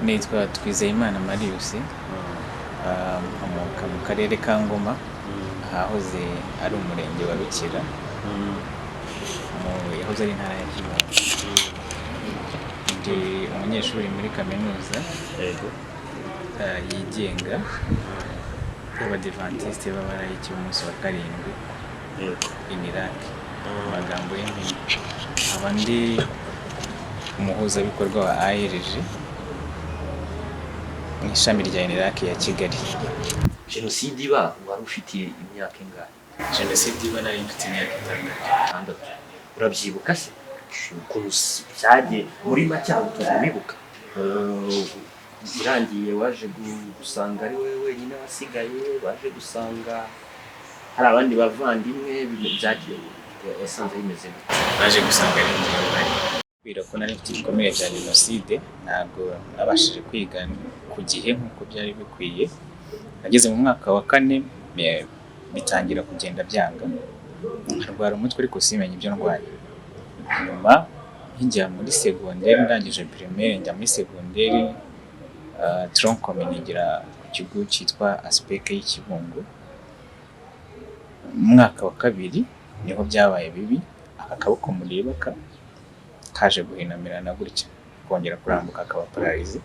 Nitwa Twizeyimana Marius, nkomoka mu karere ka Ngoma, ahahoze ari umurenge wa Rukira, mu yahoze ari intara ya Kibungo. Ndi umunyeshuri muri kaminuza yigenga y'Abadivantisite b'Abalayiki b'umunsi wa karindwi, INILAK mu magambo y'impine. Nkaba ndi umuhuzabikorwa wa AERG mu ishami rya INILAK ya Kigali. Jenoside iba wari ufitiye imyaka ingahe? Jenoside iba nari mfite imyaka 6. 6. Urabyibuka se ukuntu byagiye muri make, aho tubibuka? Irangiye waje gusanga ari wowe wenyine wasigaye, waje gusanga hari abandi bavandimwe, byagiye wasanze bimeze gute? Naje gusanga ari njyewe uhari kubera ko nari mfite ibikomere bya jenoside. Ntabwo nabashije kwiga ku gihe nk'uko byari bikwiye. Nageze mu mwaka wa kane bitangira kugenda byanga, nkarwara umutwe ariko simenye ibyo ndwaye. Nyuma nkijya muri segonderi, ndangije primaire njya muri segonderi, tronc commun nigira ku kigo cyitwa ASPEK y'Ikibungo. Mu mwaka wa kabiri niho byabaye bibi. Aka kaboko mureba ka kaje guhinamirana gutya, kongera kurambuka akaba paralysé.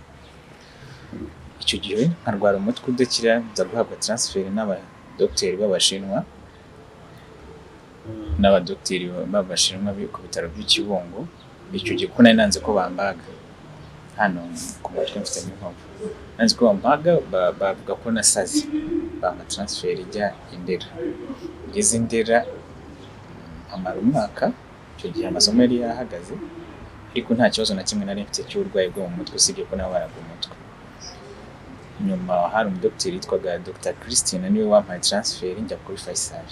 Icyo gihe nkarwara umutwe udakira, nza guhabwa transfert n'abadogiteri b'Abashinwa, ku bitaro by'Ikibungo. Icyo gihe kuko nari nanze ko bambaga hano ku mutwe mfitemo inkovu, nanze ko bambaga, bavuga ko nasaze, bampa transfert ijya i Ndera. Ngeze i Ndera mpamara umwaka. Icyo gihe amasomo yari yahagaze, ariko nta kibazo na kimwe nari mfite cy'uburwayi bwo mu mutwe, usibye ko nababaraga umutwe. Nyuma hari umudogiteri witwaga Dr Christine, niwe wampaye transfert njya kuri Faisal.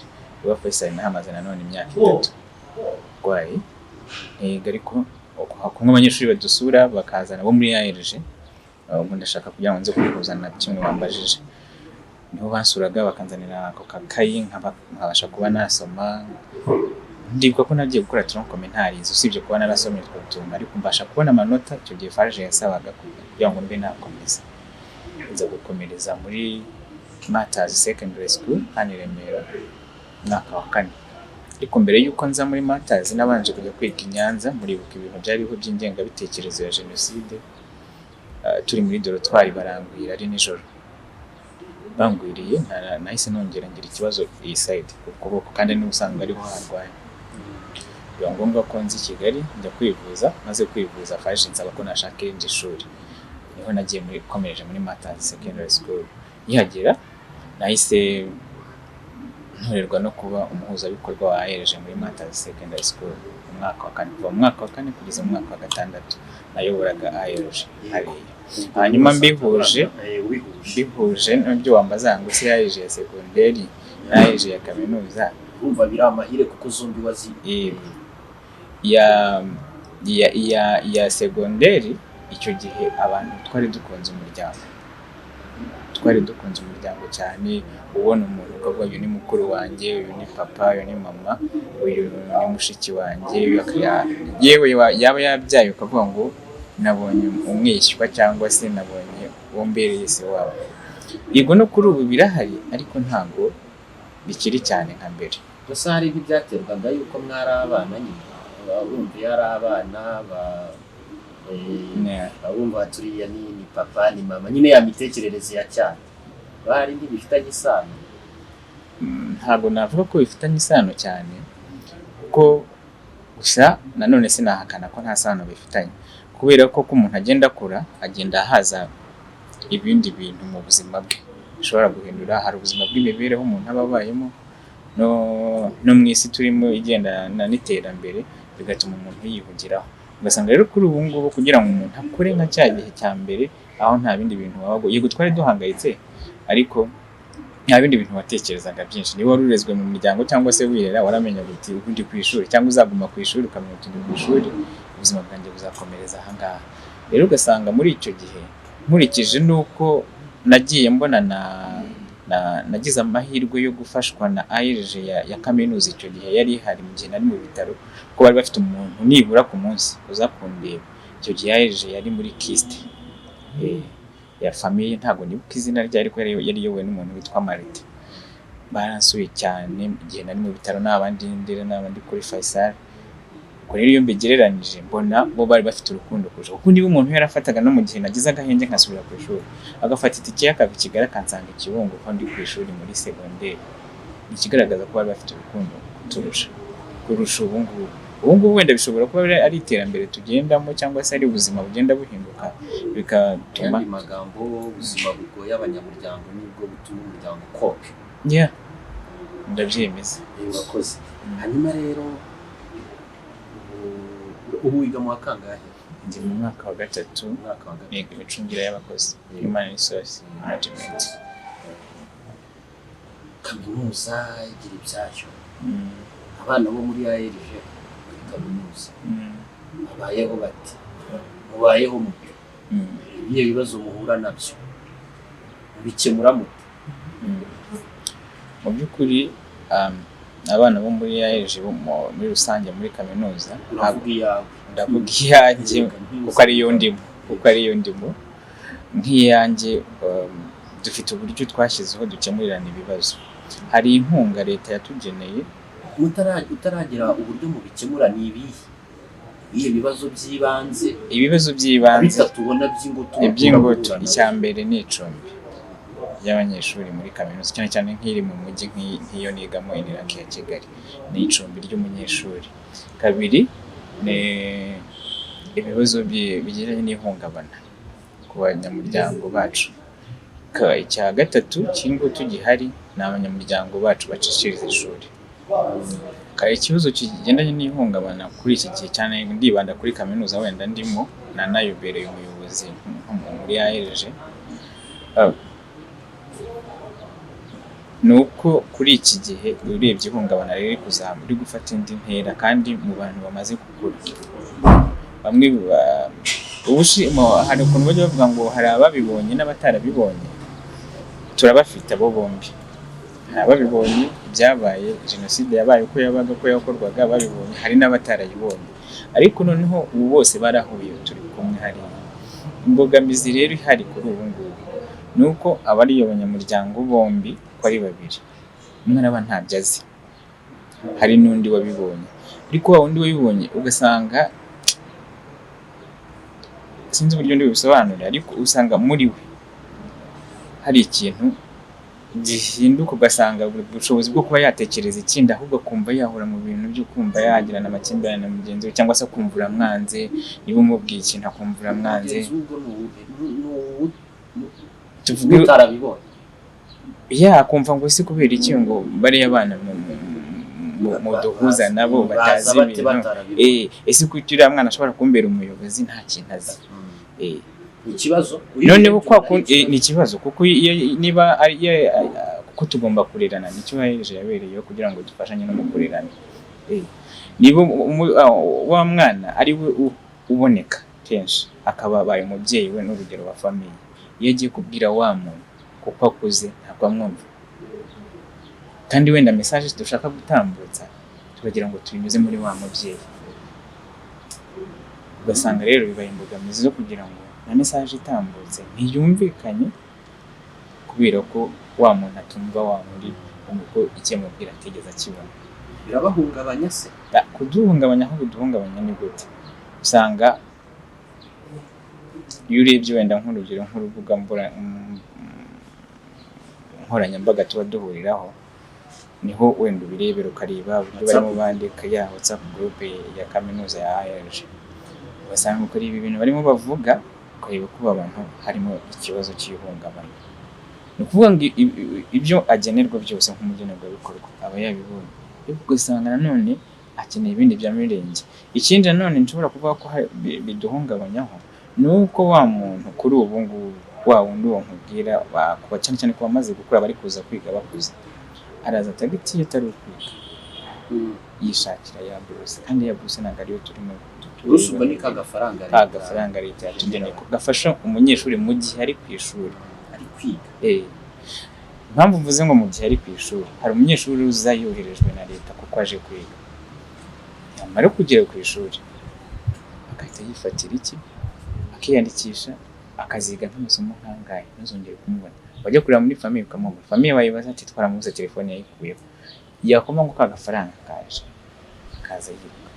Kuba Faisal nahamaze nanone imyaka 3 ndwaye, ntiga, ariko kumwe abanyeshuri badusura bakazana bo muri AERG. Ubwo ndashaka kugira ngo nze kubihuza na kimwe wambajije. Niho bansuraga bakanzanira ako kakayi, nkabasha kuba nasoma. Ndibuka ko nagiye gukora tronc commun ntarize, usibye kuba narasomye utwo tuntu, ariko mbasha kubona amanota icyo gihe FARG yasabaga kugira ngo mbe nakomeza. Nza gukomereza muri Martyrs Secondary School hano i Remera, umwaka wa kane. Ariko mbere y'uko nza muri Martyrs nabanje kujya kwiga i Nyanza. Muribuka ibintu byariho by'ingengabitekerezo ya jenoside. Turi muri dortoir barangwira ari nijoro. Bangwiriye nahise nongera ngira ikibazo iyi side ku kuboko, kandi n'ubusanzwe ariho harwaye. Biba ngombwa ko nza i Kigali njya kwivuza. Maze kwivuza, FARG nsaba ko nashaka irindi shuri. Niho nagiye muri komereje muri Martyrs Secondary School. Nkihagera nahise ntorerwa no kuba umuhuzabikorwa wa AERG muri Martyrs Secondary School mu mwaka wa kane. Kuva mu mwaka wa kane kugeza mu mwaka wa gatandatu nayoboraga AERG hariya. Hanyuma mbihuje Ubihuje mbihuje n'ibyo wambaza ngo se AERG ya segonderi na AERG ya kaminuza? Urumva biri amahire kuko zombi wazi. Yego. Ya segonderi, icyo gihe abantu twari dukunze umuryango, twari dukunze umuryango cyane. Ubona umuntu ukavuga: "Uyu ni mukuru wanjye, uyu ni papa, uyu ni mama, uyu ni mushiki wanjye." Uyu yewe yaba yabyaye ukavuga ngo nabonye umwishywa cyangwa se nabonye uwo mbereye se wabo. Yego, no kuri ubu birahari, ariko ntabwo bikiri cyane nka mbere. Gusa hari nk'ibyaterwaga yuko mwari abana nyine, urumva iyo ari abana ba bumva turiya ni papa, ni mama nyine, ya mitekerereze ya cyane bari ntibifitanye isano. Ntabwo navuga ko bifitanye isano cyane, kuko gusa nanone sinahakana ko nta sano bifitanye, kubera ko uko umuntu agenda akura agenda ahaza ibindi bintu mu buzima bwe bishobora guhindura. Hari ubuzima bw'imibereho umuntu aba abayemo no mu isi turimo igendana n'iterambere, bigatuma umuntu yihugiraho. Ugasanga rero kuri ubu ngubu kugira ngo umuntu akure nka cya gihe cya mbere aho nta bindi bintu wabaga, yego twari duhangayitse, ariko nta bindi bintu watekerezaga byinshi. Niba wari urezwe mu muryango cyangwa se wirera, waramenyaga uti ubu ndi ku ishuri, cyangwa uzaguma ku ishuri, ukamenya uti ndi ku ishuri, ubuzima bwanjye buzakomereza aha ngaha. Rero ugasanga muri icyo gihe, nkurikije n'uko nagiye mbona na nagize amahirwe yo gufashwa na AERG ya kaminuza, icyo gihe yari ihari mu gihe nari mu bitaro, ko bari bafite umuntu nibura ku munsi uza kundeba. Icyo gihe AERG yari muri KIST. Ya famille, ntabwo nibuka izina rye, ariko yari iyobowe n'umuntu witwa Marite. Baransuye cyane igihe nari mu bitaro, n'abandi ndera n'abandi kuri Faisal. Ubwo rero iyo mbigereranije, mbona bo bari bafite urukundo kurusha, kuko niba umuntu yarafataga no mu gihe nagize agahenge nkasubira ku ishuri, agafata itike akava i Kigali akansanga i Kibungo ko ndi ku ishuri muri segonderi, ni ikigaragaza ko bari bafite urukundo kuturusha, kurusha ubu ngubu. Ubu ngubu wenda bishobora kuba ari iterambere tugendamo, cyangwa se ari ubuzima bugenda buhinduka bigatuma Yandi magambo, ubuzima bugoye abanyamuryango nibwo butuma umuryango ukoka. Yeah, ndabyemeza. Urakoze. Hanyuma rero ubu wiga mu wa kangahe? Ndi mu mwaka wa gatatu. Mu mwaka wa gatatu. Niga imicungire y'abakozi, human resource management. Kaminuza igira ibyayo. Abana bo muri AERG muri kaminuza babayeho bate? Mubayeho mute? Ibihe bibazo muhura nabyo, mubikemura mute? Mu by'ukuri, abana bo muri AERG bo muri rusange muri kaminuza, Uravuga iyawe. Ndavuga iyanjye kuko ariyo ndimo. Nk'iyanjye, dufite uburyo twashyizeho dukemurirana ibibazo. Hari inkunga leta yatugeneye. Utaragera uburyo mubikemura, ni ibihe bibazo by'ibanze? Ibibazo by'ibanze Bitatu ubona by'ingutu. Iby'ingutu, Mukunda guhura icya mbere ni icumbi ry'abanyeshuri muri kaminuza, cyane cyane nk'iri mu mujyi, nk'iyo nigamo, UNILAK ya Kigali, ni icumbi ry'umunyeshuri. Kabiri ni ibibazo bigendanye n'ihungabana ku banyamuryango bacu. Icya gatatu cy'ingutu gihari ni abanyamuryango bacu bacishiriza ishuri. Ikibazo kigendanye n'ihungabana kuri iki gihe, cyane ndibanda kuri kaminuza wenda ndimo, nanayobereye umuyobozi muri AERG, ni uko kuri iki gihe urebye ihungabana riri kuzamuka, riri gufata indi ntera, kandi mu bantu bamaze gukura. Bamwe hari ukuntu bajya bavuga ngo hari ababibonye n'abatarabibonye. Turabafite abo bombi. Hari ababibonye, ibyabaye, jenoside yabaye, uko yabaga, uko yakorwaga, babibonye, hari n'abatarayibonye. Ariko noneho ubu bose barahuye, turi kumwe hariya. Imbogamizi rero ihari kuri ubu ngubu ni uko abari abanyamuryango bombi uko ari babiri, umwe araba ntabyo azi, hari n'undi wabibonye. Ariko wa wundi wabibonye ugasanga, sinzi uburyo ndi bubisobanure, ariko usanga muri we hari ikintu gihinduka, ugasanga ubushobozi bwo kuba yatekereza ikindi, ahubwo akumva yahora mu bintu byo kumva yagirana amakimbirane na mugenzi we, cyangwa se akumva uramwanze. Niba umubwiye ikintu akumva uramwanze. Mugenzi we ubwo ni uwuhe? Ni Tuvuge utarabibonye. Ya, akumva ngo si kubera iki ngo bariya bana muduhuza nabo Baza batazi bate ibintu? Batarabibonye? Ese kuki uriya mwana ashobora kumbera umuyobozi nta kintu azi? Ikibazo. Noneho kwa kundi ni ikibazo, kuko iyo niba ari kuko tugomba kurerana, nicyo AERG yabereyeho, kugira ngo dufashanye no mu kurerana. Niba wa mwana ari we uboneka kenshi, akaba abaye umubyeyi we n'urugero wa famille, iyo agiye kubwira wa muntu, kuko akuze, ntabwo amwumva. Kandi wenda message dushaka gutambutsa tukagira ngo tuyinyuze muri wa mubyeyi, ugasanga rero bibaye imbogamizi zo kugira ngo na message itambutse ntiyumvikanye, kubera ko wa muntu atumva wa wundi, kuko icyo amubwira atigeze akibona. Birabahungabanya se? Kuduhungabanya, aho biduhungabanya ni gute? Usanga iyo urebye wenda nk'urugero nk'urubuga nkoranyambaga tuba duhuriraho, niho wenda ubirebera, ukareba uburyo barimo bandika, ya WhatsApp group ya kaminuza ya AERG, ugasanga ukareba ibintu barimo bavuga, ukareba ko abantu harimo ikibazo cy'ihungabana. Ni ukuvuga ngo ibyo agenerwa byose nk'umugenerwabikorwa aba yabibonye, ariko ugasanga nanone akeneye ibindi bya mirenge. Ikindi nanone nshobora kuvuga ko biduhungabanyaho ni uko wa muntu kuri ubu ngubu, wa wundi uwo nkubwira, kuba cyane cyane ku bamaze gukura, bari kuza kwiga bakuze, araza atagitiye atari ukwiga, yishakira ya buruse, kandi ya buruse ntabwo ariyo turimo. Buruse ubwo ni ka gafaranga Ka gafaranga leta yatugeneye ko gafasha umunyeshuri mu gihe ari ku ishuri. Ari kwiga. Impamvu mvuze ngo mu gihe ari ku ishuri, hari umunyeshuri uza yoherejwe na leta kuko aje kwiga, yamara kugera ku ishuri agahita yifatira iki, akiyandikisha. Akaziga nk'amasomo nk'angahe, ntuzongere kumubona. Wajya kureba muri famille ukamubura, famille wayibaza ati twaramubuze, telefone yayikuyeho. Yakoma ngo ka gafaranga kaje, akaza yiruka,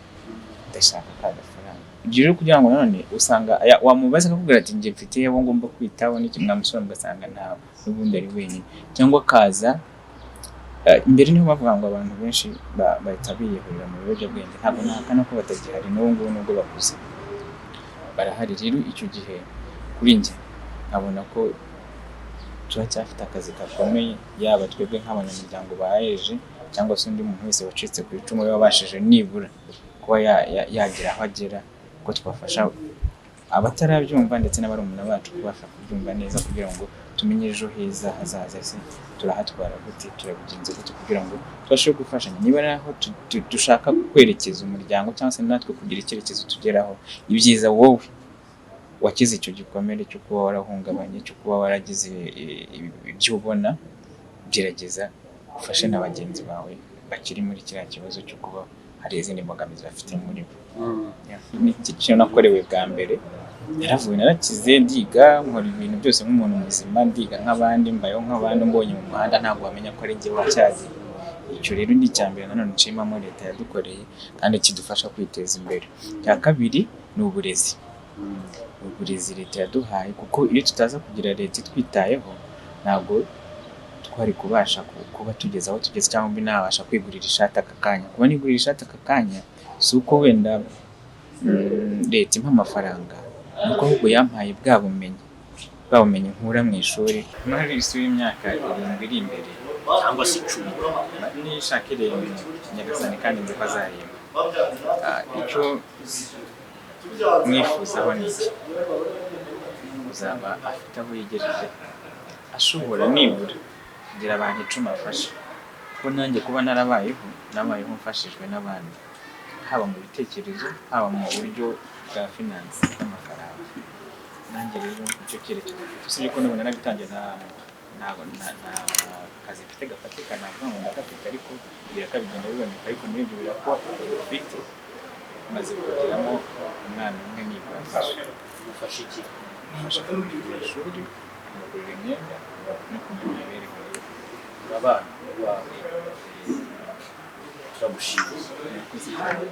ndashaka ka gafaranga. Ibyo rero kugira ngo nanone usanga wamubaza akakubwira ati njye mfite abo ngomba kwitaho n'iki, mwamusura mugasanga ntawe, n'ubundi ari wenyine. Cyangwa akaza imbere niho bavuga ngo abantu benshi bahita biyahurira mu biyobyabwenge. Ntabwo nahakana ko batagihari n'ubu ngubu, nubwo bakuze barahari. Rero icyo gihe kuri njye nkabona ko turacyafite akazi gakomeye, yaba twebwe nk'abanyamuryango ba AERG cyangwa se undi muntu wese wacitse ku icumu wabashije nibura kuba yagira aho agera, ko twafasha abatarabyumva ndetse n'abarumuna bacu kubasha kubyumva neza, kugira ngo tumenye ejo heza hazaza, ese turahatwara gute, turabigenza gute, kugira ngo tubashe gufashanya niba ari aho dushaka kwerekeza umuryango cyangwa se natwe kugira icyerekezo tugeraho. Ibyiza wowe wakize icyo gikomere cyo kuba warahungabanye, cyo kuba waragize ibyo ubona, gerageza ufashe na bagenzi bawe bakiri muri kiriya kibazo cyo kuba hari izindi mbogamizi bafite muri bo. Ni iki kintu nakorewe bwa mbere? Naravuye, narakize, ndiga, nkora ibintu byose nk'umuntu muzima, ndiga nk'abandi, mbayeho nk'abandi. Mbonye mu muhanda ntabwo wamenya ko ari njye wacyagiye. Icyo rero ni icya mbere nanone nshimamo leta yadukoreye kandi kidufasha kwiteza imbere. Icya kabiri ni uburezi, uburezi leta yaduhaye, kuko iyo tutaza kugira leta itwitayeho ntabwo twari kubasha kuba tugeze aho tugeze, cyangwa mbe nabasha kwigurira ishati aka kanya. Kuba nigurira ishati aka kanya si uko wenda leta impa amafaranga, ni uko ahubwo yampaye bwa bumenyi, bwa bumenyi nkura mu ishuri. Muri isi y'imyaka 7 iri imbere cyangwa se 10, nishaka irindwi, Nyagasani kandi nzi ko azahemba. Icyo mwifuzaho ni iki? Uzaba afite aho yigejeje, ashobora nibura kugira abantu 10 afasha, kuko nanjye kuba narabayeho, nabayeho mfashijwe n'abandi, haba mu bitekerezo, haba mu buryo bwa finance bw'amafaranga. Nanjye rero icyo cyerekezo mfite, usibye ko n'ubu narabitangiye, nta kazi mfite gafatika navuga ngo ndagafite, ariko biraka bigenda biboneka. Ariko muri ibyo birako mfite, maze kugeramo umwana umwe nibura mfasha. Ufasha iki? Mfasha kumurihira ishuri, kumugurira imyenda no kumenya imibereho ye. Abana bawe turagushimiye. Murakoze cyane.